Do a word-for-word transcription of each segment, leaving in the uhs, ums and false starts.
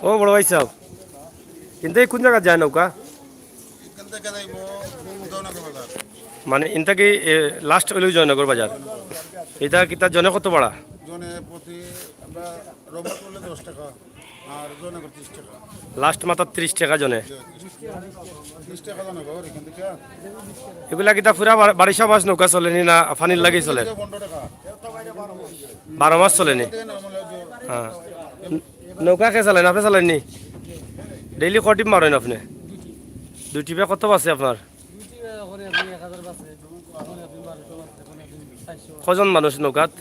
ও বড় ভাই সাহেব, কিন্তু এই কোন জায়গা যায় নৌকা? এখান থেকে যাইব জয়নগর বাজার। মানে ইনটা কি, এ, লাস্ট হইল জয়নগর বাজার? এটা কি তার জনে কত ভাড়া? জনে প্রতি আমরা রোবট করলে দশ টাকা, আর জয়নগর ত্রিশ টাকা। লাস্ট মাত্র ত্রিশ টাকা জনে। ত্রিশ টাকা জনে বাবা, এখান থেকে। এগুলা কিতা পুরা বার-, বারিশা মাছ নৌকা চলেনি না পানির লাগি চলে? পনেরো টাকা। বারো মাস চলেনি? হ্যাঁ। নৌকা কে চালাইন? আপনি চালাইননি? ডেইলি কয় টিপ মারেন আপনি? দুই টিপে কত বাঁচে আপনার? কজন মানুষ নৌকাত?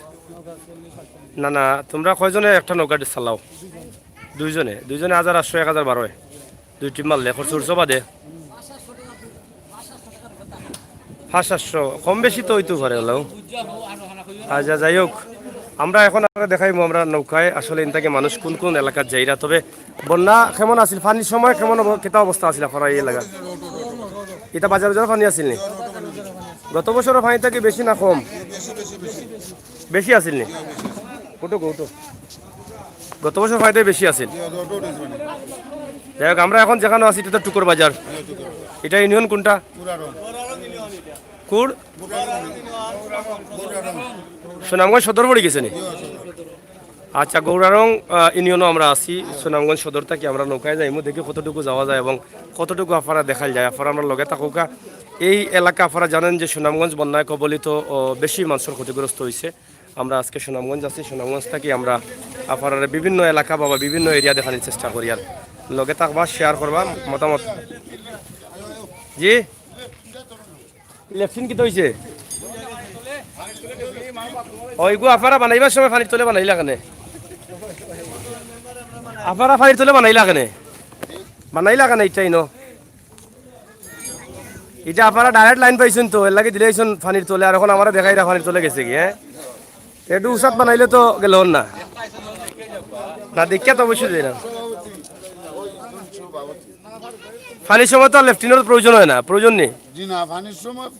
না, না, তোমরা কয়জনে একটা নৌকা চালাও? দুইজনে, দুইজনে হাজার আটশো, এক হাজার বারো হয়। দুই টিপ মারলে খরচ উরচ বাদে পাঁচ সাতশো, কম বেশি তো হইতে পারে হলেও। আচ্ছা, যাই হোক, আমরা এখন আমরা দেখাইমু আমরা নৌকায় আসলে ইন থাকি মানুষ কোন কোন এলাকাত যাইরা। তবে বন্যা কেমন আছিল, পানির সময় কেমন অব-, কিতা অবস্থা আছিল আপনার এই এলাকার? এটা বাজার বাজার পানি আছিল নি? গত বছরর পানি থাকি বেশি না কম? বেশি আছিল নি? উঠো গো, উঠো। গত বছর পানিটা বেশি আছিল। যাই হোক, আমরা এখন যেখানে আছি, এটা তো টুকর বাজার। এটা ইউনিয়ন কোনটা? কুর? সুনামগঞ্জ সদর পড়ি গেছে নি? আচ্ছা, গৌরারং, আহ, ইউনিয়নও আমরা আছি। সুনামগঞ্জ সদর থাকি আমরা নৌকায় যাইমু, দেখি কতটুকু যাওয়া যায় এবং কতটুকু আফারা দেখাইল যায়। আফারা আমরা লগে থাকুকা। এই এলাকা আফারা জানেন যে সুনামগঞ্জ বন্যায় কবলিত, ও, বেশি মানুষের ক্ষতিগ্রস্ত হইছে। আমরা আজকে সুনামগঞ্জ আছি, সুনামগঞ্জ থাকি আমরা আফারারে বিভিন্ন এলাকা বা বিভিন্ন এরিয়া দেখানির চেষ্টা করি। আর লগে থাকবা, শেয়ার করবা, মতামত। জি, লেফটিন কিতা হইছে? ওইগু আফারা বানাইবার সময় পানির তলে বানাইলা কেনে? আফারা পানির তলে বানাইলা কেনে? বানাইলা কেনে ইটাই ন? ইটা আফারা ডাইরেক্ট লাইন পাইছইন তো, এর লাগি দিলাইছইন পানির তলে, আর এখন আমারে দেখাইরা পানির তলে গেছে কি, হ্যাঁ? একটু উসাত বানাইলে তো গেল না। না, দেখিয়া তো অবশ্যই যাই না। পানির সময় তো আর লেফটিনের প্রয়োজন হয় না, প্রয়োজন নেই। জি না, পানির সময়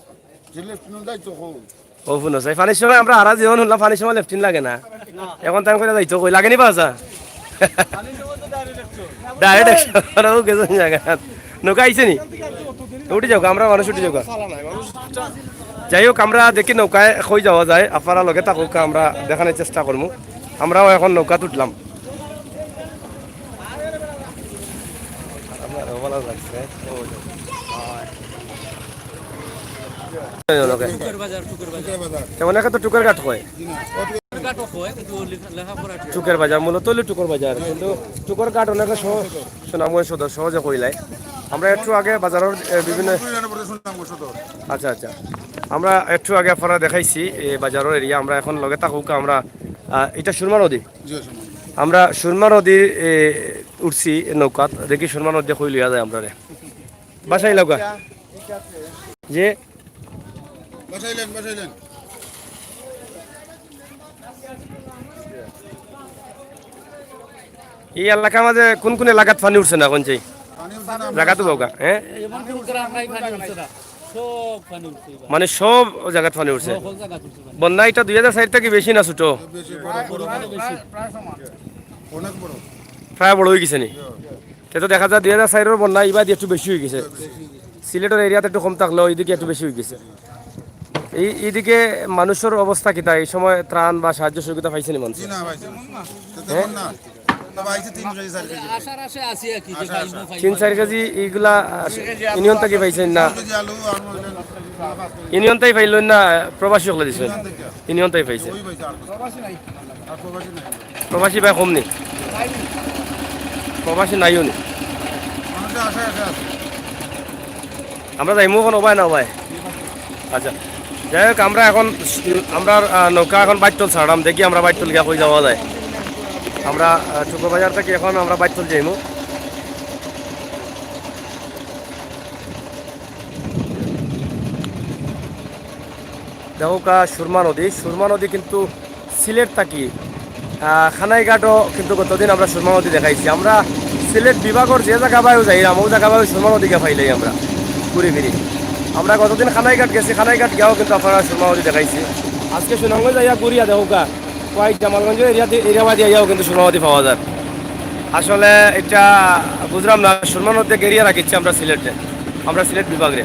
যে লেফটিনের দায়িত্ব কই? ও, হুনো, সেই পানির সময় আমরা হারা জীবন হুনলাম, পানির সময় লেফটিন লাগে না। এখন তাই করে যাইতো কই, লাগেনি বাসা? ডাইরেক্ট একশো, ওরাও গেছেন জায়গা। নৌকা আইছে নি? উঠি যাও, আমরা মানুষ উঠি যাও। যাই হোক, আমরা দেখি নৌকায় কই যাওয়া যায়, আফারা লগে থাকুক, আমরা দেখানোর চেষ্টা করমু। আমরাও এখন নৌকাত উঠলাম। টুকের বাজার, টুকের বাজার। তেমন একটা তো টুকের ঘাট হয়। ঘাটও হয়, কিন্তু লেখা-, লেখাপড়া ঠিক। টুকের বাজার, মূলত হইলো টুকের বাজার, কিন্তু টুকের ঘাট অনেকে সহ-, সুনামগঞ্জ সদর সহজে কইলাই। আমরা একটু আগে বাজারের, এ, বিভিন্ন সুনামগঞ্জ সদর। আচ্ছা, আচ্ছা, আমরা একটু আগে আফারা দেখাইছি এ বাজারের এরিয়া। আমরা এখন লগে থাকুক, আমরা, আহ, এটা সুরমা নদী। জি, সুরমা। আমরা সুরমা নদী, এ, উঠছি নৌকাত, দেখি সুরমা নদী কই লইয়া যায় আমরারে। বাসায় লাগা। যে বাসাইলেন, বাসাইলেন। এই এলাকার মাঝে কোন কোন এলাকাত পানি উঠছে না, কোন যে? পানি উঠছে না। জায়গা তো বোকা, হ্যাঁ? এমন কোনো গ্রাম নাই পানি উঠছে না। সব পানি উঠছে এবার। মানে সব জায়গাত পানি উঠছে। সব জায়গাত উঠছে পানি। বন্যা এটা দুই হাজার চার থাকি বেশি না ছোট? বেশি, বড়, বড়। আরো বেশি। অনেক বড়। প্রায় বড় হয়ে গেছে নি? তে তো দেখা যায় দুই হাজার চারর বন্যা ইবাদি একটু বেশি হয়ে গেছে। সিলেটের এরিয়াতে একটু কম থাকলেও এইদিকে একটু বেশি হয়ে গেছে। এই, এইদিকে মানুষের অবস্থা কিতা? এই সময় ত্রাণ বা সাহায্য সহযোগিতা পাইছে নি মানুষ? জি না, পাইছে না। হ্যাঁ? না। তবে আইছে তিন কেজি, চার কেজি। আশার আশায় আছি আর কি, যে আশা, পাইবো, আশা। পাইবো। তিন চার কেজি এইগুলা, আহ, ইউনিয়ন থাকি পাইছেন না? তিন কেজি আলু আর মনে হয় ইউনিয়ন থাকি পাইলেন না, প্রবাসী হকলে দিছেন? ইউনিয়ন থাকি। ইউনিয়ন থাকি পাইছে। ওই পাইছে আর কিছু। প্রবাসী নাই। আর প্রবাসী নাই। প্রবাসী ভাই কম নি? নাই নি। প্রবাসী নাইও নি। মানুষের আশায় আশায় আছে। আমরা যাইমু এখন ওবায় না ওবায়? আচ্ছা, যাই হোক, আমরা এখন, আমরা, আহ, নৌকা এখন বাইটল ছাড়লাম, দেখি আমরা বাইটল গিয়া কই যাওয়া যায়। আমরা, আহ, টুকর বাজার থাকি এখন আমরা বাইটল যাইমু। দেখো কা সুরমা নদী, সুরমা নদী কিন্তু সিলেট থাকি, আহ, খানাইঘাটও কিন্তু গতদিন আমরা সুরমা নদী দেখাইছি। আমরা সিলেট বিভাগর যে জায়গা বায়ু যাইরাম, ও জায়গা বায়ু সুরমা নদীকে পাইলাই আমরা ঘুরি ফিরি। আমরা গতদিন কানাইঘাট গেছি, কানাইঘাট গিয়াও কিন্তু আপনারারে সুরমা নদী দেখাইছি। আজকে সুনামগঞ্জ আইয়া ঘুরিয়া দেখউক্কা, কয়েক জামালগঞ্জ এরিয়া দি-, এরিয়া বাদি আইয়াও কিন্তু সুরমা নদী পাওয়া যায়। আসলে এটা বুঝলাম না, সুরমা নদী গেরিয়া রাখিচ্ছি আমরা সিলেটে, আমরা সিলেট বিভাগে।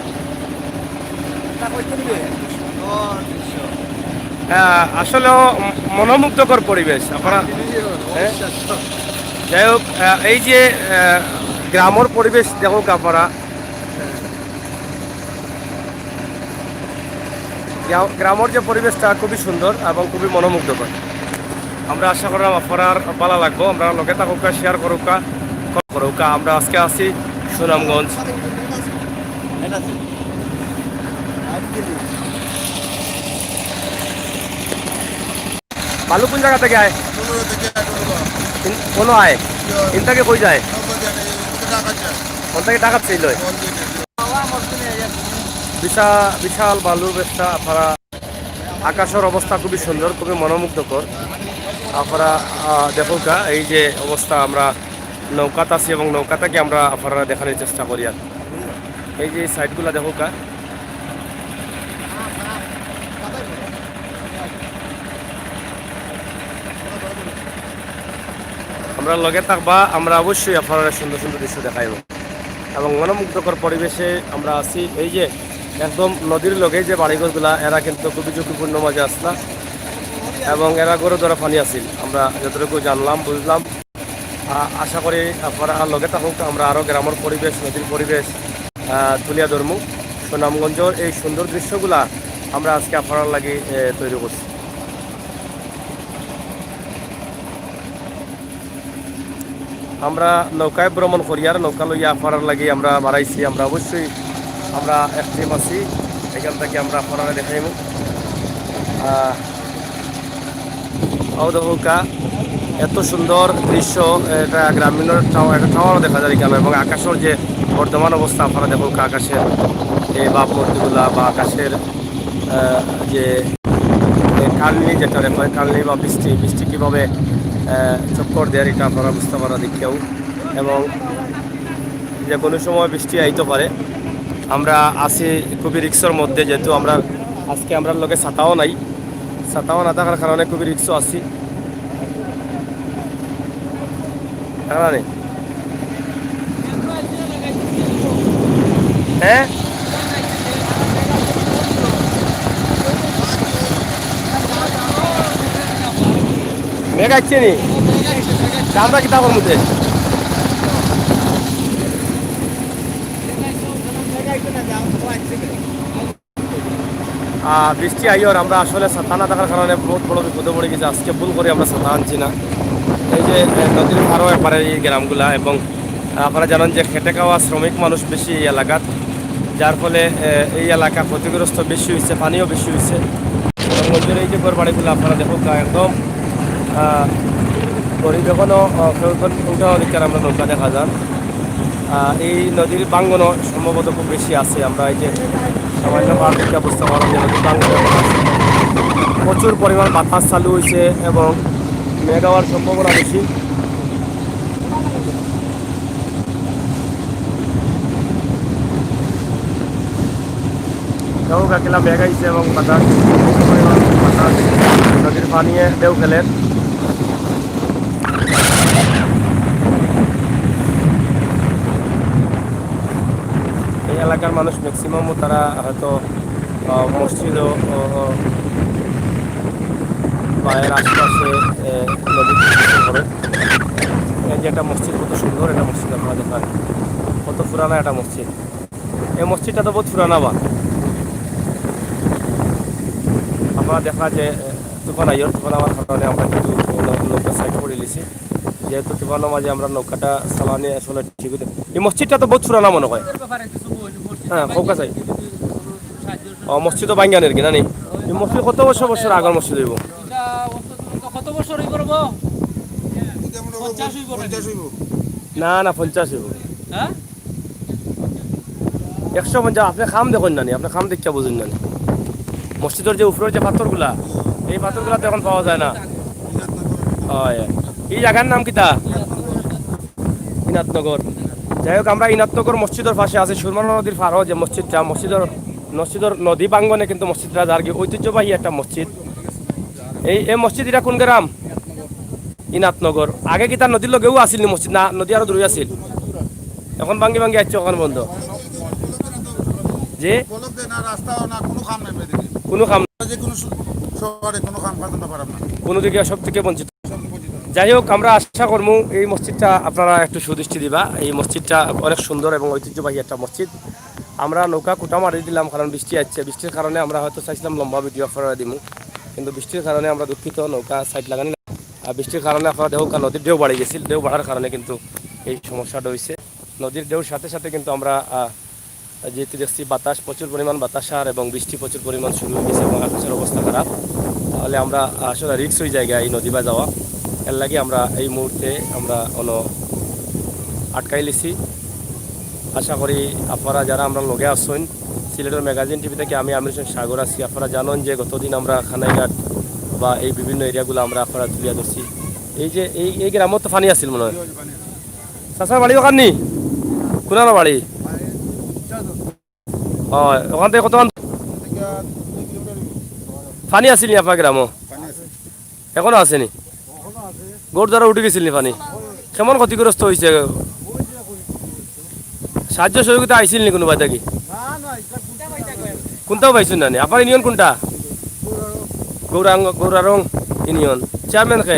হ্যাঁ, আসলেও ম-, মনোমুগ্ধকর পরিবেশ। আপনারা, হ্যাঁ? যাই হোক, আহ, এই যে, আহ, গ্রামর পরিবেশ দেখউক্কা আপনারা, গ্রা-, গ্রামর যে পরিবেশটা খুবই সুন্দর এবং খুবই মনোমুগ্ধকর। আমরা আশা করলাম আপনারার ভালা লাগবো। আমরার লগে থাকউক্কা, শেয়ার করউক্কা, কমেন্ট করউক্কা। আমরা আজকে আছি সুনামগঞ্জ। বালু কোন জাগা থাকি আয়? কোন আয়? ইন থাকি কই যায়? কোন থাকি ঢাকাত ছিল? বিশা-, বিশাল বালুর ব্যবসা আপনারা। আকাশর অবস্থা খুবই সুন্দর, খুবই মনোমুগ্ধকর। আপনারা, আহ, দেখউক্কা, এই যে অবস্থা, আমরা নৌকাত আছি এবং নৌকা থাকি আমরা আপনারারে দেখানির চেষ্টা করিয়ার। এই যে সাইডগুলা দেখউক্কা। আমরার লগে থাকবা, আমরা অবশ্যই আপনারারে সুন্দর সুন্দর দৃশ্য দেখাইমু। এবং মনোমুগ্ধকর পরিবেশে আমরা আছি। এই যে একদম নদীর লগে যে বাড়িঘরগুলা, এরা কিন্তু খুবই ঝুঁকিপূর্ণ মাঝে আছলা এবং এরা ঘরো ধরা পানি আছিল, আমরা যতটুকু জানলাম, বুঝলাম। আ-, আশা করি আপনারা লগে থাকউক্কা, আমরা আরও গ্রামর পরিবেশ, নদীর পরিবেশ, আ, তুলিয়া ধরমু। সুনামগঞ্জর এই সুন্দর দৃশ্যগুলা আমরা আজকে আপনারার লাগি, এ, তৈরি করছি। আমরা নৌকায় ভ্রমণ করিয়ার, নৌকা লইয়া আপনারার লাগি আমরা বাড়াইছি। আমরা অবশ্যই, আমরা এক টিম আছি, এখান থাকি আমরা আপনারারে দেখাইমু। আহ, অউ দেখউক্কা, এত সুন্দর দৃশ্য, এটা গ্রামীণ টাওয়ার, একটা টাওয়ারও দেখা যায় এখানে, এবং আকাশর যে বর্তমান অবস্থা আপনারা দেখউক্কা, আকাশের এই ভাবমূর্তিগুলা বা আকাশের, আহ, যে, এ, কালনি যেটারে কয়, কালনি বা বৃষ্টি, বৃষ্টি কীভাবে, আহ, চক্কর দেয়, এটা আপনারা বুঝতা পাররা দেখিয়াউ, এবং যে কোনো সময় বৃষ্টি আইতো পারে। আমরা আছি খুবই রিস্কর মধ্যে, যেহেতু আমরা আজকে আমরার লগে ছাতাও নাই, ছাতাও না থাকার কারণে খুবই রিস্কও আছি। দেখা নাই? হ্যাঁ? মেঘ আইছে নি? তা আমরা কিতা করমু তে? আহ, বৃষ্টি আইয়র, আমরা আসলে ছাতা না থাকার কারণে বহুত বড় বিপদো পড়ি গেছি। আজকে ভুল করি আমরা ছাতা আনছি না। এই যে, এ, নদীর পাড়ও একবারে এই গ্রামগুলা, এবং আপনারা জানেন যে খেটে খাওয়া শ্রমিক মানুষ বেশি এই এলাকাত, যার ফলে, এ, এই এলাকা ক্ষতিগ্রস্ত বেশি হইছে, পানিও বেশি হইছে। এবং নদীর এই যে ঘর বাড়িগুলা আপনারা দেখউক্কা, একদম, আহ, গরিব এখনো, আহ, কেউ, কেউ উঠাও দিকে আমরা নৌকা দেখা যার। আহ, এই নদীর ভাঙ্গনও সম্ভবত খুব বেশি আছে। আমরা এই যে সামান্য পার থেকে বুঝতে পারলাম যে নদীর ভাঙ্গন আছে। প্রচুর পরিমাণ বাতাস চালু হইছে এবং মেঘ হওয়ার সম্ভাবনা বেশি। দেখউক্কা কিলা মেঘ আইছে এবং বাতাস, প্রচুর পরিমাণ বাতাস, নদীর পানিয়ে ঢেউ খেলের। এই এলাকার মানুষ ম্যাক্সিমামও তারা হয়তো, আহ, মসজিদও, আহ, বা এর আশপাশে, আহ, নদীর কিছু করে। এই যে একটা মসজিদ, কত সুন্দর একটা মসজিদ আপনারা দেখেন, কত পুরানা একটা মসজিদ। এই মসজিদটা তো বহুত পুরানা বা। আপনারা দেখা যে, আহ, তুফান আইয়র, তুফান আওয়ার কারণে আমরা কিন্তু নৌ-, নৌকা সাইড করে নিছি। যেহেতু তুফানর মাঝে আমরা নৌকাটা চালানি আসলে ঠিক হইতে, এই মসজিদটা তো বহুত পুরানা মনে হয়। হ্যাঁ, কউক্কা চাই। ও, মসজিদ তো ভাঙ্গা নেই আর কি, না নি? এই মসজিদ কত বছর বছর আগর মসজিদ হইব? এটা অন্তত কত বছর হইব রে বা? পঞ্চাশ হইব না? না, না, পঞ্চাশ হইব। হ্যাঁ? একশো পঞ্চাশ, আপনি কাম দেখইন না নি, আপনি কাম দেখিয়া বুঝইন না নি। মসজিদর যে উপরের যে পাথরগুলা, এই পাথরগুলা তো এখন পাওয়া যায় না। হয়। এই জাগার নাম কিতা? ইনাতনগর। যাই হোক, আমরা ইনাতনগর মসজিদর পাশে আছি, সুরমা নদীর পাড়ও যে মসজিদটা, মসজিদর মসজিদর নদী প্রাঙ্গণে কিন্তু মসজিদটা যার কি ঐতিহ্যবাহী একটা মসজিদ। এই, এই মসজিদ এটা কোন গ্রাম? ইনাতনগর। আগে কিতা নদীর লগেউ আছিল নি মসজিদ, না নদী আরো দূরে আছিল? এখন ভাঙ্গি ভাঙ্গি আসছে, ওখান বন্ধ। যে বলক দে না, রাস্তাও না, কোনো কাম নাই এদিকে। কোনো কাম যে কোনো সু-, শহরে কোনো কাম কাজ করতে পারলাম না। কোনো দিকে সব থেকে বঞ্চিত। যাই হোক, আমরা আশা করমু এই মসজিদটা আপনারা একটু সুদৃষ্টি দিবা। এই মসজিদটা অনেক সুন্দর এবং ঐতিহ্যবাহী একটা মসজিদ। আমরা নৌকা কুটা মারি দিলাম, কারণ বৃষ্টি আসছে। বৃষ্টির কারণে আমরা হয়তো চাইছিলাম লম্বা ভিডিও আপনারা দিমু, কিন্তু বৃষ্টির কারণে আমরা দুঃখিত, নৌকা সাইড লাগানি। আর বৃষ্টির কারণে আপনারা দেখো, নদীর ঢেউ বাড়ি গেছিল, ঢেউ বাড়ার কারণে কিন্তু এই সমস্যাটা হইছে। নদীর ঢেউর সাথে সাথে কিন্তু আমরা, আহ, যেহেতু দেখছি বাতাস, প্রচুর পরিমাণ বাতাস আর এবং বৃষ্টি প্রচুর পরিমাণ শুরু হয়ে গেছে এবং আকাশের অবস্থা খারাপ, তাহলে আমরা আসলে রিস্ক হয়ে যায় এই নদী বা যাওয়া। এর লাগি আমরা এই মুহূর্তে আমরা অন আটকাই লিছি। আশা করি আপনারা যারা আমরা লগে আসছেন, সিলেটের ম্যাগাজিন টিভি থেকে আমি আমির হোসেন সাগর আছি। আপনারা জানেন যে গতদিন আমরা খানাইঘাট বা এই বিভিন্ন এরিয়াগুলো আমরা আপনারা তুলিয়া ধরছি। এই যে এই, এই গ্রামও তো পানি আছিল মনে হয়। চাচার বাড়ি ওখান নি? কোনার বাড়ি? ও, ওখান থেকে কতক্ষণ পানি আছিল নি আপনার গ্রামও? এখনো আছে নি? গরু দ্বারা উঠি গেছিল নি পানি? কেমন ক্ষতিগ্রস্ত হইছে? সাহায্য সহযোগিতা আইছিল নি কোনো বাড়ি থাকি? কোনটাও পাইছইন না নি? আপনার ইউনিয়ন কোনটা? গৌরাঙ্গ, গৌরারং ইউনিয়ন। চেয়ারম্যান কে?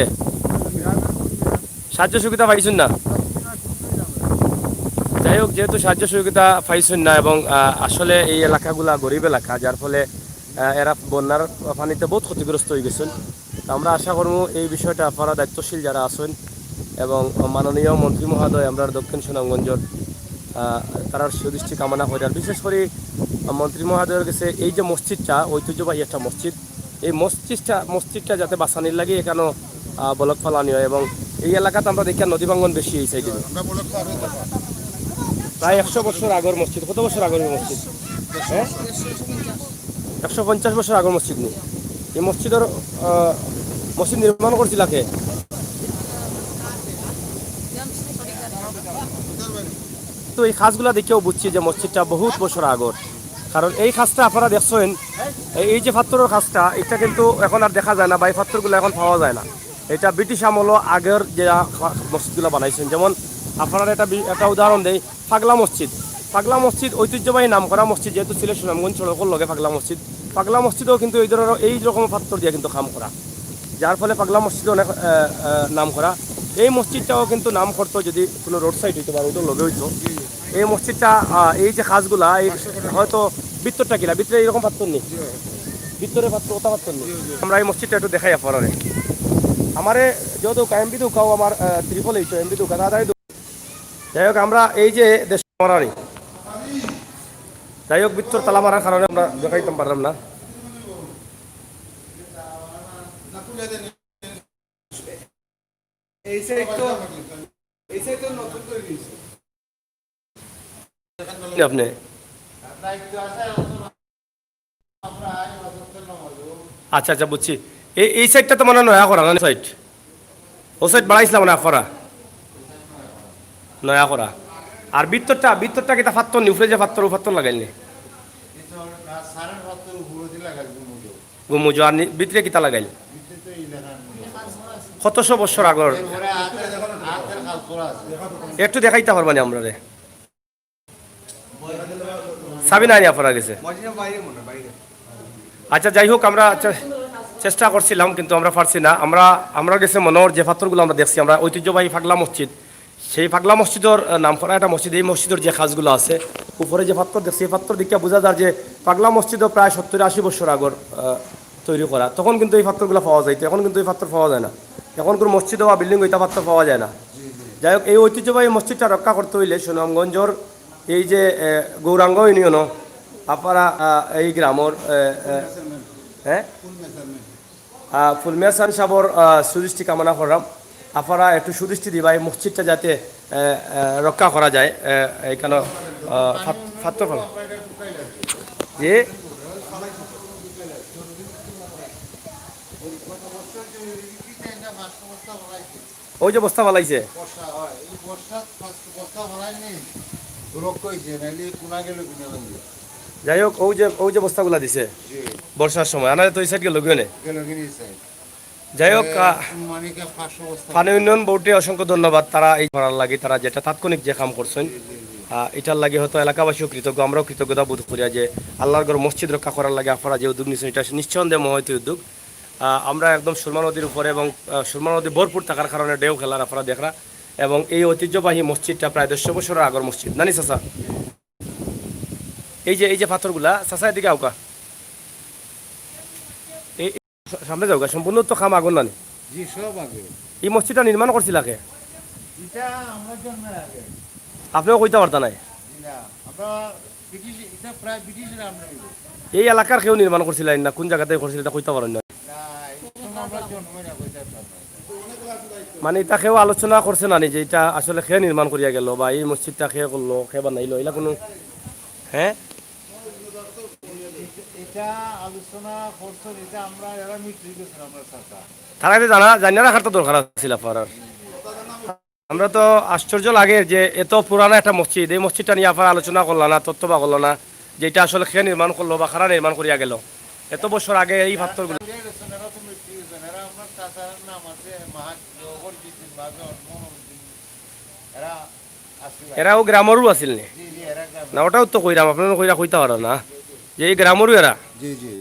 সাহায্য সহযোগিতা পাইছইন না? যাই হোক, যেহেতু সাহায্য সহযোগিতা পাইছইন না এবং, আহ, আসলে এই এলাকাগুলা গরিব এলাকা, যার ফলে, আহ, এরা বন্যার পানিতে বহুত ক্ষতিগ্রস্ত হয়ে গেছেন। তো আমরা আশা করবো এই বিষয়টা আপনারা দায়িত্বশীল যারা আছেন এবং মাননীয় মন্ত্রী মহোদয় আমরা দক্ষিণ সুনামগঞ্জের, আহ, তারার সুদৃষ্টি কামনা করি। আর বিশেষ করে মন্ত্রী মহোদয়ের কাছে এই যে মসজিদটা, ঐতিহ্যবাহী একটা মসজিদ, এই মসজিদটা, মসজিদটা যাতে বাঁচানির লাগে এখানে, আহ, বলক ফালানি হয় এবং এই এলাকাতে আমরা দেখি নদী ভাঙ্গন বেশি এই সাইডে। আমরা বলক পার হইতে পারি। প্রায় একশো বছর আগর মসজিদ। কত বছর আগর এই মসজিদ? হ্যাঁ? একশো পঞ্চাশ বছর আগর মসজিদ নি? এই মসজিদর, আহ, মসজিদ নির্মাণ করছিল কে? তো এই খাসগুলা দেখেও বুঝছি যে মসজিদটা বহুত বছর আগর, কারণ এই খাসটা আপনারা দেখছেন, এই, এই যে পাথরের খাসটা, এটা কিন্তু এখন আর দেখা যায় না, বা এই পাথরগুলো এখন পাওয়া যায় না। এটা ব্রিটিশ আমলও আগের যে মসজিদগুলো বানাইছেন, যেমন আপনারা একটা বি-, একটা উদাহরণ দেই, পাগলা মসজিদ। পাগলা মসজিদ ঐতিহ্যবাহী নাম করা মসজিদ, যেহেতু সিলেট সুনামগঞ্জ সড়কের লগে পাগলা মসজিদ। পাগলা মসজিদও কিন্তু এই ধরনের, এই রকম পাথর দিয়ে কিন্তু কাম করা, যার ফলে পাগলা মসজিদ অনেক, আহ, আহ, নাম করা। এই মসজিদটাও কিন্তু নাম করতো যদি কোনো রোড সাইড হইতো বা রোডের লগে হইতো। এই মসজিদটা, আহ, এই যে খাসগুলা, এই হয়তো ভিতরটা কিলা, ভিতরে এরকম পাথর নেই, ভিতরে পাথর, ওটা পাথর নেই। আমরা এই মসজিদটা একটু দেখাই আপনারে। আমারে যেহেতু এমবি দৌকাও আমার, আহ, ত্রিপল এইট এমবি দৌকা, দাদা এই দৌ-, যাই হোক, আমরা এই যে দেশ মারানি, যাই হোক, ভিতর তালা মারার কারণে আমরা দেখাইতাম পারলাম না। এই সাইড তো, এই সাইড তো নতুন করে দিয়েছে। আপনি? আচ্ছা, আচ্ছা, বুঝছি। এই, এই সাইডটা তো মনে হয় নয়া করা, না সাইড? ও সাইড বাড়াইছিলাম না, আফারা? নয়া করা। আর ভিতরটা, ভিতরটা কিতা পাথর নি? উপরে যে পাথর, ও পাথর লাগাইল নি? গুমুজো আর নি-, ভিতরে কিতা লাগাইল? কতশো বছর আগর। একটু দেখাইতা পারবা নি আমরারে? চাবি নাই নি আপনার গেছে? আচ্ছা, যাই হোক, আমরা চে-, চেষ্টা করছিলাম, কিন্তু আমরা পারছি না। আমরা, আমরা গেছে মনে হয় যে পাথরগুলো আমরা দেখছি, আমরা ঐতিহ্যবাহী পাগলা মসজিদ, সেই পাগলা মসজিদর, আহ, নাম করা একটা মসজিদ, এই মসজিদর যে খাসগুলো আছে, উপরে যে পাথর দেখছি, এই পাথর দেখে বোঝা যায় যে পাগলা মসজিদও প্রায় সত্তর আশি বছর আগর, আহ, তৈরি করা। তখন কিন্তু এই পাথরগুলো পাওয়া যাইতো, এখন কিন্তু এই পাথর পাওয়া যায় না। এখন কোনো মসজিদ বা বিল্ডিং ওইটা পাথর পাওয়া যায় না। যাই হোক, এই ঐতিহ্যবাহী মসজিদটা রক্ষা করতে হইলে সুনামগঞ্জর এই যে, আহ, গৌরাঙ্গ ইউনিয়ন, আপনারা, আহ, এই গ্রামর, আহ, আহ, হ্যাঁ? আহ, ফুলমিয়া সান সাবর, আহ, সুদৃষ্টি কামনা করলাম। আপনারা একটু সুদৃষ্টি দিবা এই মসজিদটা যাতে, আহ, আহ, রক্ষা করা যায়। আহ, এখানে, আহ, ফাত-, ফাত্তর ফল। জি? ওই যে বস্তা ফালাইছে। বস্তা, হয়, এই বস্তা, ফার্স্ট বস্তা ফালাইনি, রক্ষা হয়েছে, নাইলে কোনা গেল কিনা লাগবে। যাই হোক, ওই যে, ওই যে বস্তাগুলা দিছে জি। বর্ষার সময়, আনারে তো এই সাইড গেল গিয়ে নে। গেল কি নি স্যার? যাই হোক, এ, আহ, মানে কি পাঁচশো বস্তা? পানি উন্নয়ন বোর্ডে অসংখ্য ধন্যবাদ, তারা এই করার লাগি, তারা যেটা তাৎক্ষণিক যে কাম করছেন, জি, জি, জি। আহ, এটার লাগি হয়তো এলাকাবাসীও কৃতজ্ঞ, আমরাও কৃতজ্ঞতা বোধ করি যে আল্লাহর ঘর মসজিদ রক্ষা করার লাগি আপনারা যে উদ্যোগ নিচ্ছেন, এটা নিঃসন্দেহে মহৎ উদ্যোগ। আহ, আমরা একদম সুরমা নদীর উপরে এবং, আহ, সুরমা নদী ভরপুর থাকার কারণে ঢেউ খেলার আপনারা দেখরা, এবং এই ঐতিহ্যবাহী মসজিদটা প্রায় দেড়শো বছরের আগর মসজিদ, নানি চাচা? এই যে, এই যে পাথরগুলা, চাচা এদিকে আউকা, এই, এই সা-, সামনে যাওগা, সম্পূর্ণ তো কাম আগর নানি? জি, সব আগে। এই মসজিদটা নির্মাণ করছিলা কে? এটা আমরা জন্মের আগে। আপনিও কইতা পারতা নাই? জি না, আমরা ব্রিটিশ, এটা প্রায় ব্রিটিশের আমলে হইব। এই এলাকার কেউ নির্মাণ করছিলা না, কোন জায়গাতে করছিল এটা কইতা পারেন না? না, এই সময় আমরা জন্মই না, কইতা পারতাম না। মানে, এটা কেউ আলোচনা করছে না নি যে এটা আসলে কে নির্মাণ করিয়া গেল বা এই মসজিদটা কে করলো, কে বানাইলো, এলা কোনো, হ্যাঁ? এটা আলোচনা করছেন, এটা আমরা, এরা মিট হয়ে গেছেন, আমরা চাচা। তারা এটা জানা, জানিয়ে রাখার তো দরকার আছিল আপনার। আমরা তো আশ্চর্য লাগে যে এত পুরানা একটা মসজিদ, এই মসজিদটা নিয়ে আপনারা আলোচনা করলা না, তত্ত্ব বা করলা না, যে এটা আসলে কে নির্মাণ করলো বা কারা নির্মাণ করিয়া গেল এত বছর আগে এই পাথরগুলো। এরাও গ্রামেরও আছিল নি? না, ওটাও তো কইরাম, আপনারা কইরা কইতা পারো না যে এই গ্রামেরও এরা। জি, জি।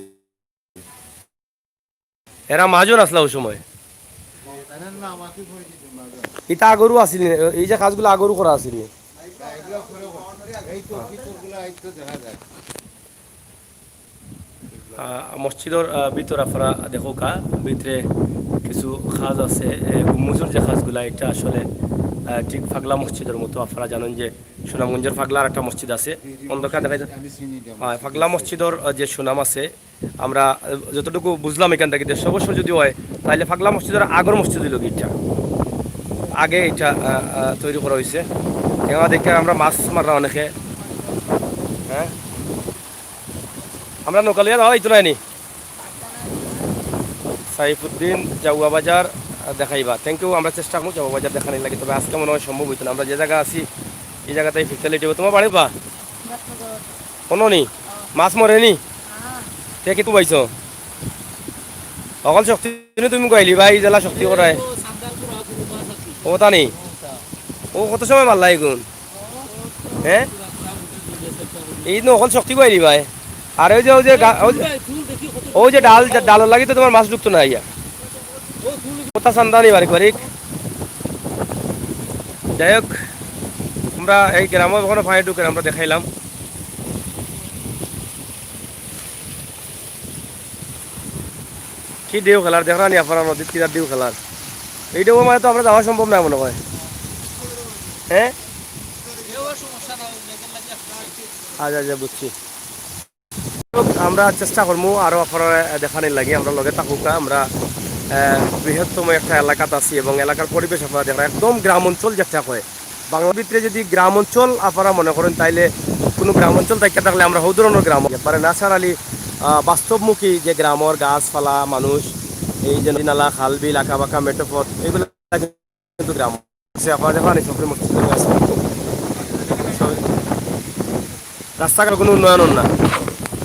এরা মহাজন আসলা ওই সময়। এরা না, আমাকে পরিচিত মহাজন। ইতা আগরও আছিল নি? এই যে কাজগুলো আগরও করা আছিল নি? এগুলো করে, এই তো ভিতরগুলো, এই তো দেখা যায়। আহ, মসজিদর, আহ, ভিতর আপনারা দেখো কা, ভিতরে কিছু কাজ আছে। এ, গম্বুজর যে কাজগুলা, এটা আসলে, আহ, ঠিক পাগলা মসজিদর মতো। আপনারা জানেন যে সুনামগঞ্জের পাগলার একটা মসজিদ আছে, জি, জি, অন্ধকার দেখা যায়। আমি চিনি এটা। হ্যাঁ, পাগলা মসজিদর, আহ, যে সুনাম আছে, আমরা, আহ, যতটুকু বুঝলাম এখান থেকে, দেড়শো বছর যদি হয়, তাহলে পাগলা মসজিদর আগর মসজিদ হইল কি এটা? আগে এটা, আহ, আহ, তৈরি করা হয়েছে। এখানে দেখতে আমরা মাছ মাররা অনেকে, হ্যাঁ, আমরা নৌকা লইয়া যাওয়া হইতো নাইনি। সাইফুদ্দিন জাউয়া বাজার, আহ, দেখাইবা। Thank you, আমরা চেষ্টা করবো জাউয়া বাজার দেখানোর লাগে, তবে আজকে মনে হয় সম্ভব হইতো না। আমরা যে জায়গা আছি, এই জায়গাতেই ফিরতে লেট হইব। তোমার বাড়ি বা? কোনো নি? মাছ মরে নি? তে কি তুমি পাইছো? অকল শক্তি নি তুমি কইলি ভাই, এই জেলা শক্তি করায়। ও তা নি? ও কত সময় মারলা এগুন? হ্যাঁ? এই নকল শক্তি কইলি ভাই। আর ওই যে, ওই যে গা-, ওই যে, ওই যে ডাল, ডালর লাগি তো তোমার মাছ ঢুকতো না ইয়া। কথা চান্দা নি বারিক বারিক। যাই হোক, আমরা এই গ্রামও এখনো পানি ঢুকে, আমরা দেখাইলাম। কি ঢেউ খেলার, দেখরা নি আপনারা নদীর তীরার ঢেউ খেলার। এই ঢেউ মানে তো আমরা যাওয়া সম্ভব না মনে হয়। হ্যাঁ? আচ্ছা, আচ্ছা, বুঝছি। আমরা চেষ্টা করমু আরো আপনারা দেখানির লাগি, আমরা লগে থাকুকা। আমরা, আহ, বৃহত্তম একটা এলাকাত আছি এবং এলাকার পরিবেশ আপনারা দেখরা, একদম গ্রাম অঞ্চল যেটা কয়। বাংলার ভিতরে যদি গ্রাম অঞ্চল আপনারা মনে করেন, তাইলে কোনো গ্রাম অঞ্চল থাকিয়া থাকলে আমরা হৌ ধরনের গ্রাম, একবারে ন্যাচারালি, আহ, বাস্তবমুখী যে গ্রামর গাছপালা, মানুষ, এই যে নদী নালা, খাল বিল, আঁকা বাঁকা মেঠো পথ, এগুলো কিন্তু গ্রাম আছে। আপনারা দেখো, আনি সবরে মসজিদ আছে। রাস্তাঘাট কোনো উন্নয়ন না,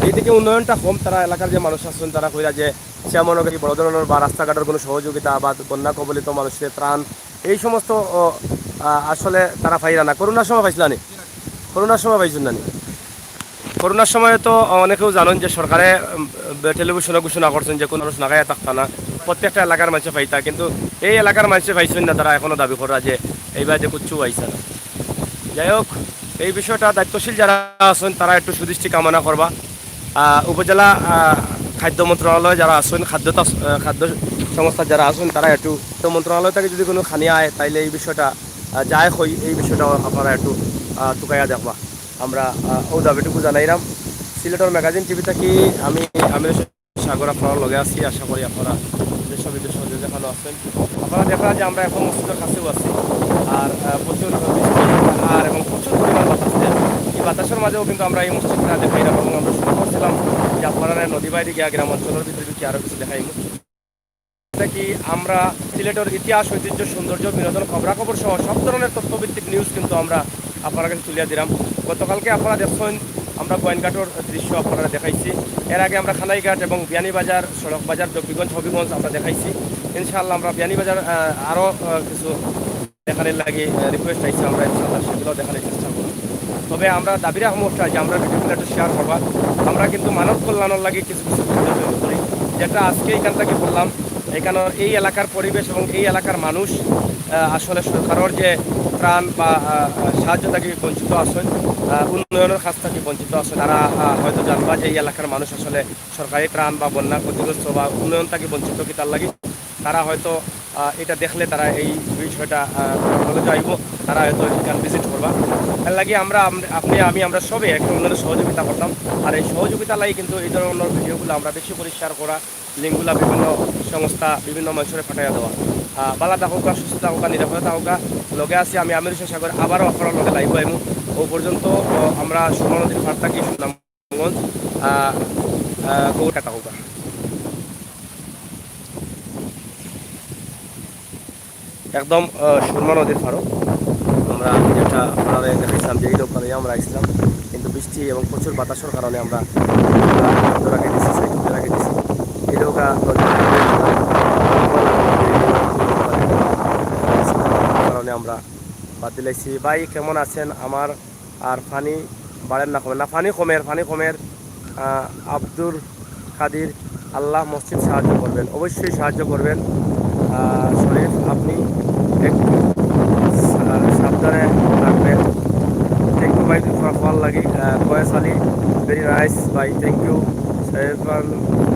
এই দিকে উন্নয়নটা কম। তারা এলাকার যে মানুষ আছেন, তারা কইরা যে চেয়ারম্যানর কাছে বড় ধরনের বা রাস্তাঘাটের কোনো সহযোগিতা বা বন্যা কবলিত মানুষের ত্রাণ, এই সমস্ত, ও, আ, আসলে তারা পাইরা না। করোনার সময় পাইছিলা নি? করোনার সময় পাইছেন না নি? করোনার সময় তো অনেকেও জানেন যে সরকারে, উম, টেলিভিশনে ঘোষণা করছেন যে কোনো মানুষ না খাইয়া থাকতা না, প্রত্যেকটা এলাকার মানুষে পাইতা, কিন্তু এই এলাকার মানুষে পাইছেন না, তারা এখনো দাবি করা যে এইবার যে কিচ্ছু পাইছে না। যাই হোক, এই বিষয়টা দায়িত্বশীল যারা আছেন, তারা একটু সুদৃষ্টি কামনা করবা। আহ, উপজেলা, আহ, খাদ্য মন্ত্রণালয় যারা আছেন, খাদ্য তাস-, আহ, খাদ্য সংস্থা যারা আছেন, তারা একটু, তো মন্ত্রণালয় থেকে যদি কোনো খানি আয়, তাইলে এই বিষয়টা, আহ, যায় কই, এই বিষয়টা আপনারা একটু, আহ, তুকাইয়া দেখবা। আমরা, আহ, ও দাবিটুকু জানাইলাম। সিলেটর ম্যাগাজিন টিভি থাকি আমি আমির হোসেন সাগর আপনারা লগে আছি। আশা করি আপনারা দেশ বিদেশ যে যেখানে আছেন, আপনারা দেখা যে আমরা এখন মসজিদের কাছেও আছি। আর, আহ, প্রচুর বৃষ্টি আর এবং প্রচুর পরিমাণ বাতাস দেয়। এই বাতাসের মাঝেও কিন্তু আমরা এই মসজিদটা দেখাইলাম এবং আমরা শুরু করছিলাম যে আপনারা নদী বাইরে গিয়া গ্রাম অঞ্চলের ভিতরে ঢুকি আরো কিছু দেখাই মসজিদ। এটা কি আমরা সিলেটের ইতিহাস, ঐতিহ্য, সৌন্দর্য, বিনোদন, খবরাখবর সহ সব ধরনের তথ্যভিত্তিক নিউজ কিন্তু আমরা আপনার কাছে তুলিয়া দিলাম। গতকালকে আপনারা দেখছেন আমরা গোয়াইনঘাটর দৃশ্য আপনারা দেখাইছি। এর আগে আমরা খানাইঘাট এবং বিয়ানীবাজার, সড়ক বাজার, জকিগঞ্জ, হবিগঞ্জ আমরা দেখাইছি। ইনশাআল্লাহ আমরা বিয়ানীবাজার, আহ, আরও, আহ, কিছু দেখানির লাগি, আহ, রিকোয়েস্ট আইছে, আমরা ইনশাআল্লাহ সেগুলো দেখানোর চেষ্টা করব। তবে আমরা দাবি রাখমু একটা যে আমরা ভিডিওগুলো একটু শেয়ার করবা। আমরা কিন্তু মানব কল্যাণর লাগি কিছু কিছু ভিডিও তৈরি করি, যেটা আজকে এখান থেকে বললাম। এখানর এই এলাকার পরিবেশ এবং এই এলাকার মানুষ, আহ, আসলে সরকারর যে ত্রাণ বা, আহ, সাহায্য থাকি বঞ্চিত আছইন, আহ, উন্নয়নর কাছ থাকি বঞ্চিত আছইন। তারা, আহ, হয়তো জানবা যে এই এলাকার মানুষ আসলে সরকারি ত্রাণ বা বন্যা ক্ষতিগ্রস্ত বা উন্নয়ন থাকি বঞ্চিত কিতার লাগি। তারা হয়তো, আহ, এটা দেখলে তারা এই বিষয়টা, আহ, তারা knowledge আইব, তারা হয়তো এখান ভিজিট করবা। এর লাগি আমরা, আম-, আপনি, আমি, আমরা সবে একে অন্যরে সহযোগিতা করতাম। আর এই সহযোগিতার লাগি কিন্তু এই ধরনের ভিডিওগুলো আমরা বেশি করে শেয়ার করা, লিঙ্কগুলা বিভিন্ন সংস্থা, বিভিন্ন মানুষরে পাঠাইয়া দেওয়া। আহ, বালা থাকুকা, সুস্থ থাকুকা, নিরাপদে থাকুকা। লগে আছি আমি আমির হোসেন সাগর, আবারও আপনারার লগে লাইভ আইমু। ও পর্যন্ত, ও, আমরা সুরমা নদীর পাড় থাকি সুনামগঞ্জ, আহ, আহ, কলকাতা থাকুকা। একদম, আহ, সুরমা নদীর পাড়ও। আমরা যেটা আপনারে দেখাইছিলাম যে এই দোকানে আমরা আইছিলাম, কিন্তু বৃষ্টি এবং প্রচুর বাতাসের কারণে আমরা, আহ, বন্ধ রাখি দিছি, সাইড বন্ধ রাখি দিছি। এই দোকান নদীর পাড়ে কারণে আমরা বাদ দিলাইছি। ভাই কেমন আছেন? আমার আর পানি বাড়ের না কমের? না, পানি কমের, পানি কমের। আহ, আব্দুল কাদির, আল্লাহ মসজিদ সাহায্য করবেন, অবশ্যই সাহায্য করবেন। আহ, শরীফ, আপনি একটু সা-, সাবধানে থাকবেন। থ্যাংক ইউ ভাই, তুই ফোন লাগি। আহ, কয়েস আলী, ভেরি নাইস ভাই, থ্যাংক ইউ। সাহেবান,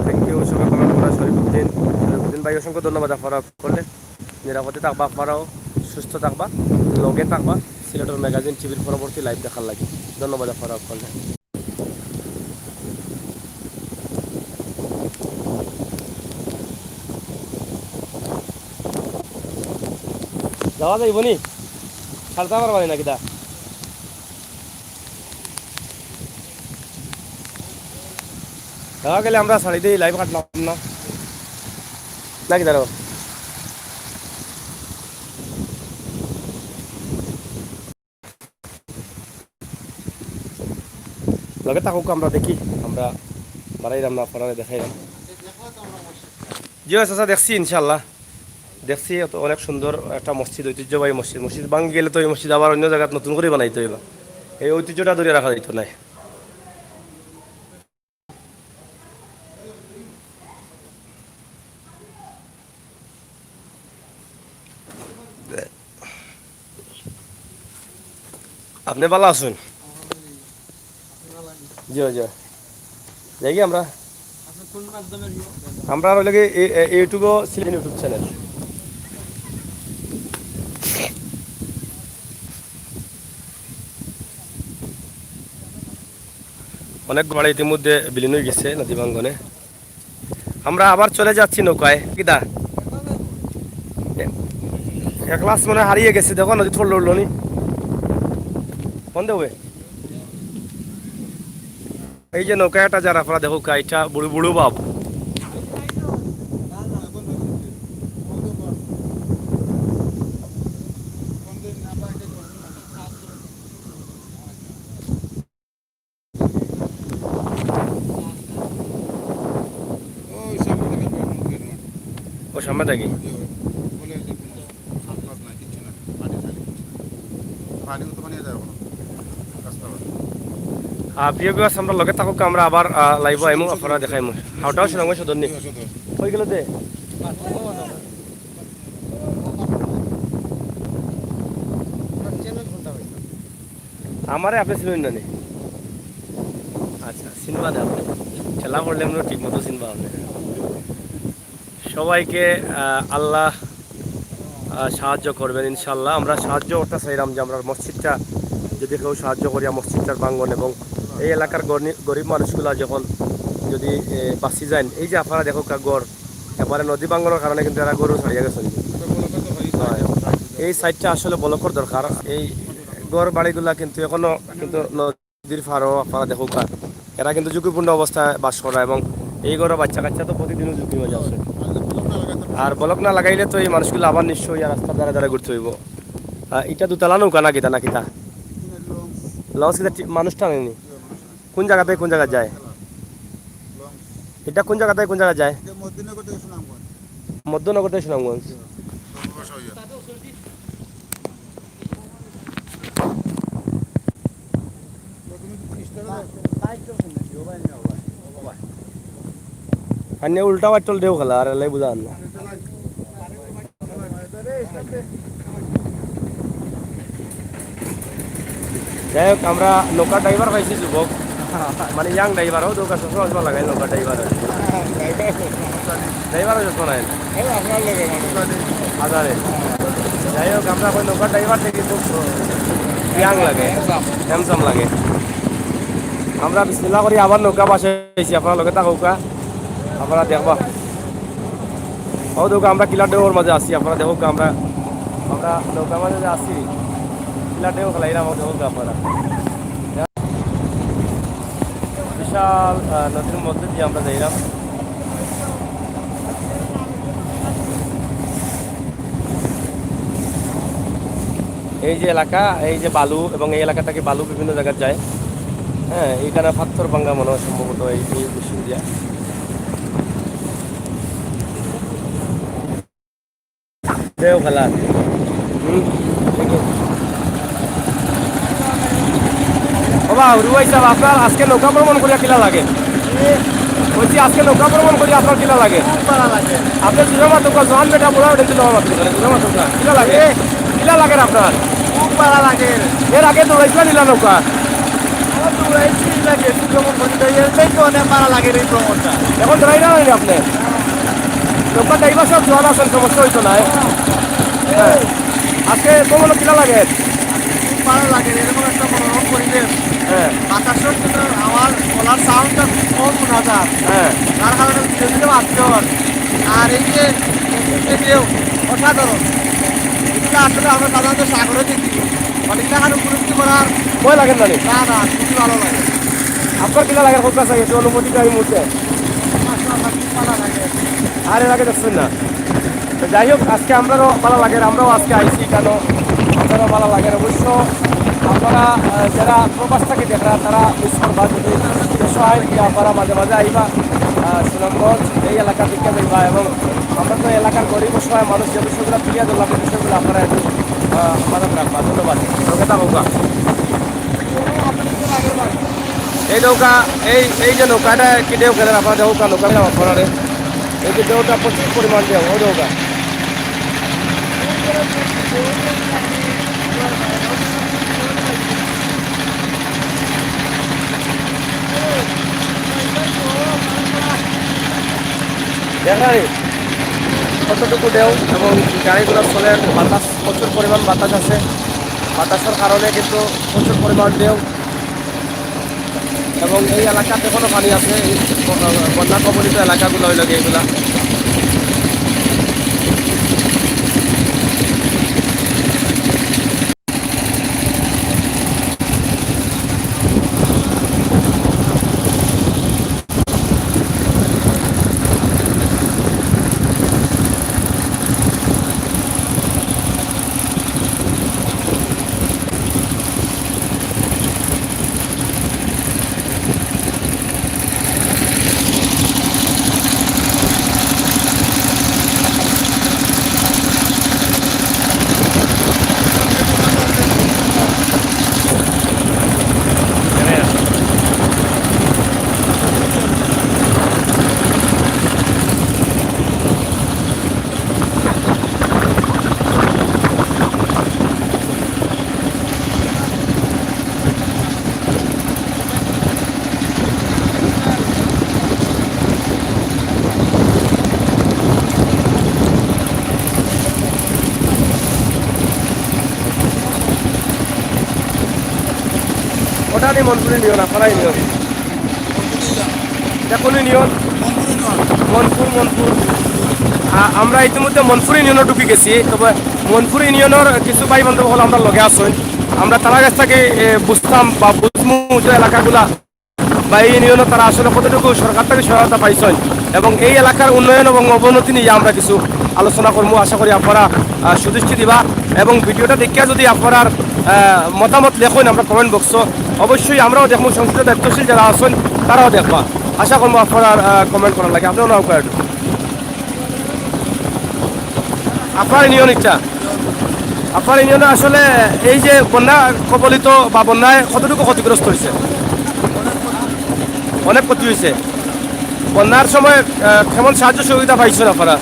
থ্যাংক ইউ। সবাই কমেন্ট করা, শরীফুদ্দিন, শরীফুদ্দিন ভাই, অসংখ্য ধন্যবাদ আপনারা করলে। নিরাপদে থাকবা, আপনারাও সুস্থ থাকবা, লগে থাকবা সিলেটের ম্যাগাজিন টিভির পরবর্তী লাইভ দেখার লাগি। ধন্যবাদ আপনারা সকলকে। যাওয়া যাইব নি? ছাড়তে পারবা নি নাকি দা? যাওয়া গেলে আমরা ছাড়ি দিই, লাইভ কাটলাম না। নাকি দাঁড়াও? লগে থাকুক, আমরা দেখি, আমরা বাড়াইলাম না, আপনারা দেখাইলাম। জি ভাই, চাচা, দেখছি ইনশাল্লাহ, দেখছি। অত অনেক সুন্দর একটা মসজিদ, ঐতিহ্যবাহী মসজিদ। মসজিদ ভাঙি গেলে তো এই মসজিদ আবার অন্য জায়গাত নতুন করে বানাইতে হইবা, এই ঐতিহ্যটা ধরে রাখা যাইতো না। আপনি ভালা আছইন? জি, জি। দেখি আমরা, আমরা হইলে কি এই, এই YouTube-ও ছিলেন YouTube চ্যানেল। অনেক ঘর ইতিমধ্যে বিলীন হয়ে গেছে নদী ভাঙ্গনে। আমরা আবার চলে যাচ্ছি নৌকায়। কিতা? এ-, এক গ্লাস মনে হয় হারিয়ে গেছে, দেখো নদীত পড়লো উঠলো নি। কোন দেবে? এই যে নৌকা এটা যারা আপনারা দেখো, এটা বুড়ো বুড়ো বাপ। ওই সামনে দেখেন, ও সামনে দেখি। ওই যে বলে যে কোনো সানগ্লাস নাই, কিচ্ছু নাই, পানি খালি। পানি তো পানি যায় এখন। রাস্তা পানি। আহ, প্রিয় ভিউয়ার্স, আমরা লগে থাকুক, আমরা আবার, আহ, লাইভে আইমু, আপনারা দেখাইমু। হাওটাও শোনা, ওই সদর নি। হয়ে গেল দে। আমারে আপনি চিনবেন না নি? আচ্ছা, চিনবা না আপনি। খেলা করলে আমরা ঠিক মতো চিনবা আপনি। সবাইকে, আহ, আল্লাহ, আহ, সাহায্য করবেন ইনশাআল্লাহ। আমরা সাহায্য করতে চাইলাম যে আমরা মসজিদটা যদি কেউ সাহায্য করিয়া মসজিদটার ভাঙ্গন এবং এই এলাকার গরি-, গরিব মানুষগুলা যখন যদি, এ, বাঁচি যান, এই যে আপনারা দেখো কা-, ঘর, এবারে নদী ভাঙ্গনের কারণে কিন্তু এরা ঘরও ছাড়িয়া গেছেন। এই সাইডটা আসলে ব্লকর দরকার। এই ঘর বাড়িগুলা কিন্তু এখনো কিন্তু নদীর পাড়ও আপনারা দেখো কা-, এরা কিন্তু ঝুঁকিপূর্ণ অবস্থায় বাস করা এবং এই ঘরো বাচ্চা কাচ্চা তো প্রতিদিনও ঝুঁকির মাঝে আছে। আর ব্লক না লাগাইলে তো এই মানুষগুলো আবার নিঃস্ব হইয়া রাস্তার ধারে ধারে ঘুরতে হইব। আহ, এটা দুতলা নৌকা না কিতা, না কিতা? লঞ্চ কিতা টি-, মানুষ টানেনি? কোন জাগাত থাকি কোন জাগাত যায়? ইটা কোন জাগাত থাকি কোন জাগাত যায়? মধ্যনগর থাকি সুনামগঞ্জ। মানে উল্টা পাট্টল ঢেউ খেলা, আর এলাই বুঝা আর না। যাই হোক, আমরা নৌকার ড্রাইভার পাইছি যুবক, মানে ইয়াং ড্রাইভার, অউ দোকান সবসময় চশমা লাগাই নৌকার ড্রাইভার। ড্রাইভারও চশমা নাই। এই আপনার লগে মানে। আজারে। যাই হোক, আমরা এখন নৌকার ড্রাইভার থাকি খুব ইয়াং লাগে, হ্যান্ডসাম লাগে। আমরা বিসমিল্লাহ করি আবার নৌকা বাসে আইছি, আপনারা লগে থাকউক্কা, আপনারা দেখবা। অউ দেখউক্কা, আমরা কিলার ঢেউর মাঝে আছি, আপনারা দেখউক্কা, আমরা, আমরা নৌকার মাঝে যে আছি, কিলার ঢেউ খেলাইরাম, অউ দেখউক্কা আপনারা। বিশাল, আহ, নদীর মধ্যে দিয়া আমরা যাইরাম। এই যে এলাকা, এই যে বালু, এবং এই এলাকা থাকি বালু বিভিন্ন জাগাত যায়। হ্যাঁ, এইখানে পাথর ভাঙ্গা মনে হয় সম্ভবত এই, এই পশ্চিম দিয়া। ঢেউ খেলা। হুম, ঠিক আছে। ও বা, রুবাই সাহেব, আপনার আজকে নৌকা ভ্রমণ করিয়া কিলা লাগে? কইছি, আজকে নৌকা ভ্রমণ করি আপনার কিলা লাগে? খুব ভালা লাগে। আপনি জোরে মাতউক্কা, জোয়ান বেটা, বুড়া বেটা, জোরে মাতউক্কা, জোরে মাতউক্কা। কিলা লাগে? এ। কিলা লাগের আপনার? খুব ভালা লাগে। এর আগে দৌড়াইছিলা নি ইলা নৌকা? আমার দৌড়াইছি, ইলা গেছি ভ্রমণ করতে, এর চাইতে অনেক ভালা লাগে এই ভ্রমণটা। এখন ড্রাইভার হইনি আপনি? নৌকা ড্রাইভার সব জোয়ান আছেন, সমস্যা হইতো না। হ্যাঁ। আজকে ভ্রমণ কিলা লাগে? খুব ভালা লাগে, এরকম একটা মনোরম পরিবেশ। হ্যাঁ। বাতাসর জন্য আমার গলার সাউন্ডটা খুব কম শোনা যায়। হ্যাঁ। তার কারণে ধীরে ধীরে ভাবতে হয়। আর এই যে, এই যে ঢেউ, অসাধারণ। এগুলো আসলে আমরা সাধারণত সাগরে দেখি। মানে এগুলো এখানে উপলব্ধি করার ভয় লাগে না রে? না, না, খুবই ভালো লাগে। আপনার কিলা লাগে, খুব কাছে, একটু অনুভূতিটা এই মুহূর্তে। মাশাআল্লাহ, খুব ভালো লাগে। আর এর আগে দেখছেন না? তো যাই হোক, আজকে আমরারও ভালা লাগের, আমরাও আজকে আইছি কেন, আমরারও ভালা লাগের। অবশ্য আপনারা, আহ, যারা প্রবাস থাকি দেখরা, তারা মিস করবা যদি দেশো আইন কি আপনারা মাঝে মাঝে আইবা, আহ, সুনামগঞ্জ এই এলাকা দেখে যাইবা। এবং আমরা তো এলাকার গরিব অসহায় মানুষ, যে বিষয়গুলো তুলিয়া ধরলাম, এই বিষয়গুলো আপনারা একটু, আহ, মাথাত রাখবা। ধন্যবাদ। ওকে, তা হোক। এই নৌকা, এই, এই যে নৌকাটা কি ঢেউ খেলে, আপনারা দেখউক্কা, নৌকা আপনারা, এই যে ঢেউটা প্রচুর পরিমাণ ঢেউ, ওই নৌকা। দেখা যায় কতটুকু ঢেউ এবং গাড়ি ঘোড়া চলে, বাতাস, প্রচুর পরিমাণ বাতাস আছে। বাতাসের কারণে কিন্তু প্রচুর পরিমাণ ঢেউ। এবং এই এলাকাত এখনো পানি আছে, এই ব-, বন্যা কবলিত এলাকাগুলো হইল গিয়ে এগুলা। ওটা দিয়ে মনপুর ইউনিয়ন, আপনারা ইউনিয়ন। এটা কোন ইউনিয়ন? মনপুর, মনপুর। আ-, আমরা ইতিমধ্যে মনপুর ইউনিয়নে ঢুকি গেছি। তবে মনপুর ইউনিয়নের কিছু ভাই বান্ধব হল আমরা লগে আছইন। আমরা তারা কাছ থেকে, এ, বুঝতাম বা বুঝমু যে এলাকাগুলা বা এই ইউনিয়নে তারা আসলে কতটুকু সরকার থেকে সহায়তা পাইছইন এবং এই এলাকার উন্নয়ন এবং অবনতি নিয়ে আমরা কিছু আলোচনা করমু। আশা করি আপনারা, আহ, সুদৃষ্টি দিবা এবং ভিডিওটা দেখিয়া যদি আপনারার, আহ, মতামত লেখইন আমরা কমেন্ট বক্সো, অবশ্যই আমরাও দেখমু, সংশ্লিষ্ট দায়িত্বশীল যারা আছইন তারাও দেখবা। আশা করমু আপনারার, আহ, কমেন্ট করার লাগি। আপনারাও নাম করেন। আপনার ইউনিয়ন ইচ্ছা, আপনার ইউনিয়নে আসলে এই যে বন্যা কবলিত বা বন্যায় কতটুকু ক্ষতিগ্রস্ত হয়েছে? অনেক ক্ষতি হয়েছে। বন্যার সময়, আহ, কেমন সাহায্য সহযোগিতা পাইছেন আপনারা?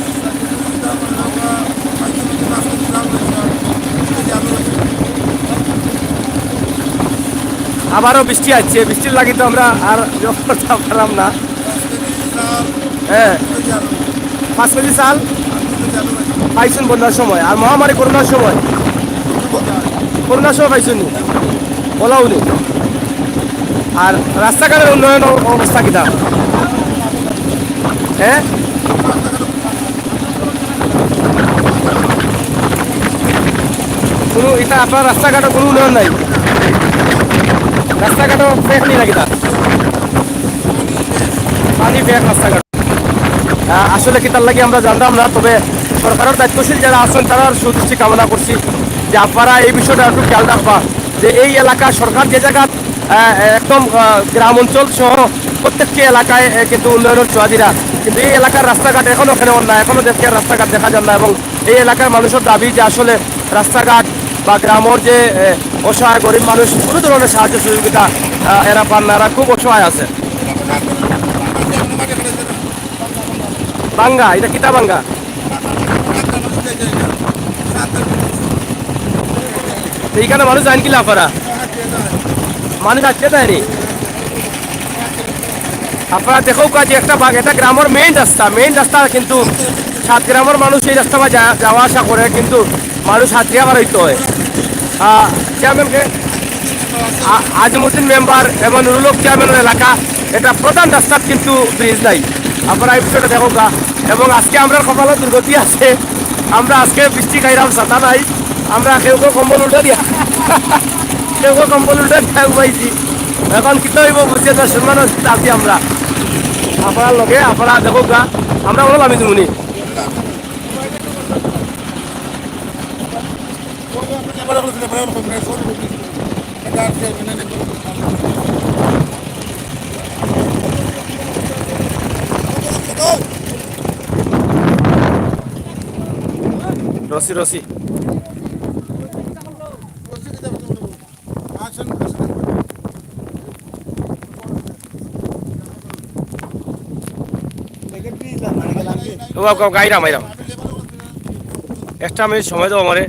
আবারও বৃষ্টি আসছে, বৃষ্টির লাগি তো আমরা আর জব করতে পারলাম না। হ্যাঁ, পাঁচ কেজি চাল পাইছেন বন্যার সময়, আর মহামারী করোনার সময়, করোনার সময় পাইছেন নি? ওলাও নি। আর রাস্তাঘাটের উন্নয়ন অ-, অবস্থা কিতা? হ্যাঁ, কোনো ইটা আপনার রাস্তাঘাটও কোনো উন্নয়ন নাই, রাস্তাঘাটও ফেক নি না কিতা? পানি ফেক রাস্তাঘাট। আহ, আসলে কিতার লাগি আমরা জানতাম না, তবে সরকারের দায়িত্বশীল যারা আছেন তারার সুদৃষ্টি কামনা করছি যে আপনারা এই বিষয়টা একটু খেয়াল রাখবা যে এই এলাকা সরকার যে জায়গা, আহ, একদম, আহ, গ্রাম অঞ্চল সহ প্রত্যেকটি এলাকায়, আহ, কিন্তু উন্নয়নের ছোঁয়া দিরা, কিন্তু এই এলাকার রাস্তাঘাট এখনো ওখানে অন্যায়, এখনো দেখতে রাস্তাঘাট দেখা যায় না এবং এই এলাকার মানুষের দাবি যে আসলে রাস্তাঘাট বা গ্রামের যে, আহ, অসহায় গরিব মানুষ কোনো ধরনের সাহায্য সহযোগিতা, আহ, এরা পান না, এরা খুব অসহায় আছে। বাঙ্গা, এটা কিতা বাঙ্গা? তো এখানে মানুষ যাইন কি লাফারা? মানুষ আটকে যায় রে। আপনারা দেখো কাজে একটা বাগ, এটা গ্রামের মেইন রাস্তা, মেইন রাস্তা কিন্তু সাত গ্রামের মানুষ এই রাস্তা বা যা-, যাওয়া আসা করে, কিন্তু মানুষ হাত দিয়া বার হইতে হয়। আহ, চেয়ারম্যানকে আ-, আজিমুদ্দিন মেম্বার এবং নুরুল হক চেয়ারম্যানের এলাকা, এটা প্রধান রাস্তাত কিন্তু ব্রিজ নাই। আপনারা এই বিষয়টা দেখো গা। এবং আজকে আমরা কপালে দুর্গতি আছে, আমরা আজকে বৃষ্টি খাইলাম, ছাতা নাই, আমরা কেউ কেউ কম্বল উল্টা দিয়া, কেউ কেউ কম্বল উল্টা দিয়া ঘুমাইছি। এখন কিতা হইব বুঝতে না, সম্মান আছি আমরা। আপনার লগে আপনারা দেখো গা, আমরা ওরা লামি দিমুনি। রশি, রশি। ও, ও, গাইরাম, আইরাম। একটা মিনিট সময় দাও আমারে।